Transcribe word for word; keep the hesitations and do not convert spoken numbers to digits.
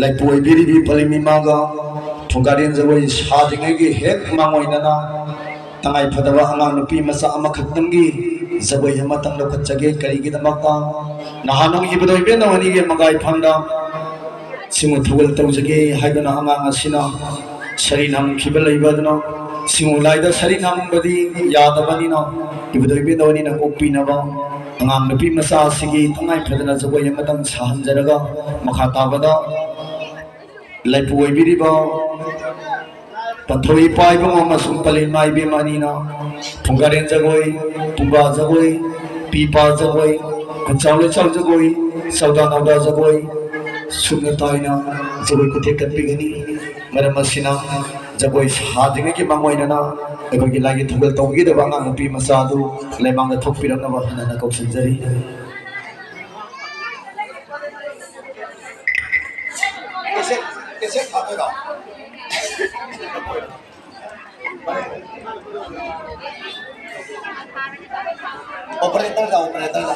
ꯂꯥꯏꯄꯨ ꯑꯣꯏꯕꯤꯔꯤꯕꯤ ꯄꯂꯤꯃꯤꯃꯥꯒ ꯐꯨꯡꯒꯥꯔꯦꯟ ꯖꯒꯣꯏ ꯁꯥꯗ꯭ꯔꯤꯉꯩꯒꯤ ꯍꯦꯛ ꯃꯥꯡꯑꯣꯏꯅꯅ ꯇꯉꯥꯏ ꯐꯗꯕ ꯑꯉꯥꯡ ꯅꯨꯄꯤ ꯃꯆꯥ ꯑꯃꯈꯛꯇꯪꯒꯤ ꯖꯒꯣꯏ ꯑꯃꯇꯪ ꯂꯧꯈꯠꯆꯒꯦ꯫ ꯀꯔꯤꯒꯤꯗꯃꯛꯇ? ꯅꯍꯥꯟ ꯅꯣꯡ ꯏꯕꯨꯙꯧ ꯏꯕꯦꯟꯅꯧ ꯑꯅꯤꯒꯤ ꯃꯒꯥꯏ ꯐꯝꯗ ꯁꯤꯡꯎ ꯊꯧꯒꯜ ꯇꯧꯖꯒꯦ ꯍꯥꯏꯗꯨꯅ ꯑꯉꯥꯡ ꯑꯁꯤꯅ ꯁꯔꯤ ꯅꯥꯃꯨꯈꯤꯕ ꯂꯩꯕ ꯑꯗꯨꯅ ꯁꯤꯡꯎ ꯂꯥꯏꯗ ꯁꯔꯤ ꯅꯥꯃꯨꯕꯗꯤ ꯌꯥꯗꯕꯅꯤꯅ ꯏꯕꯨꯙꯧ ꯏꯕꯦꯟꯅꯧ ꯑꯅꯤꯅ ꯀꯣꯛꯄꯤꯅꯕ ꯑꯉꯥꯡ ꯅꯨꯄꯤ ꯃꯆꯥ ꯑꯁꯤꯒꯤ ꯇꯉꯥꯏ ꯐꯗꯅ ꯖꯒꯣꯏ ꯑꯃꯇꯪ ꯁꯥꯍꯟꯖꯔꯒ ꯃꯈꯥ ꯇꯥꯕꯗ ꯂꯥꯏꯄꯨ ꯑꯣꯏꯕꯤꯔꯤꯕ ꯄꯟꯊꯣꯏ ꯏꯄꯥ ꯏꯕꯨꯡ ꯑꯃꯁꯨꯡ ꯄꯂꯦꯟ ꯏꯃꯥ ꯏꯕꯦꯝ ꯑꯅꯤꯅ ꯐꯨꯡꯒꯥꯔꯦꯟ ꯖꯒꯣꯏ, ꯄꯨꯡꯕꯥ ꯖꯒꯣꯏ, ꯄꯤꯄꯥ ꯖꯒꯣꯏ, ꯈꯨꯟꯆꯥꯎ ꯂꯩꯆꯥꯎ ꯖꯒꯣꯏ, ꯆꯧꯗꯥ ꯅꯧꯗꯥ ꯖꯒꯣꯏ ꯁꯨꯞꯅ ꯇꯥꯏꯅ ꯖꯒꯣꯏ ꯈꯨꯊꯦꯛ ꯀꯠꯄꯤꯒꯅꯤ꯫ ꯃꯔꯝ ꯑꯁꯤꯅ ꯖꯒꯣꯏ ꯁꯥꯗ꯭ꯔꯤꯉꯩꯒꯤ ꯃꯥꯡꯑꯣꯏꯅꯅ ꯑꯩꯈꯣꯏꯒꯤ ꯂꯥꯏꯒꯤ ꯊꯧꯒꯜ ꯇꯧꯕꯤꯒꯗꯕ ꯑꯉꯥꯡ ꯅꯨꯄꯤ ꯃꯆꯥ ꯑꯗꯨ ꯂꯩꯃꯥꯡꯗ ꯊꯣꯛꯄꯤꯔꯛꯅꯕ ꯍꯟꯅ ꯍꯟꯅ ꯀꯧꯁꯤꯟꯖꯔꯤ꯫ Cassette, cassette ꯊꯥꯗꯣꯏꯔꯣ? ꯑꯣꯄꯔꯦꯇꯔꯗ, ꯑꯣꯄꯔꯦꯇꯔꯗ꯫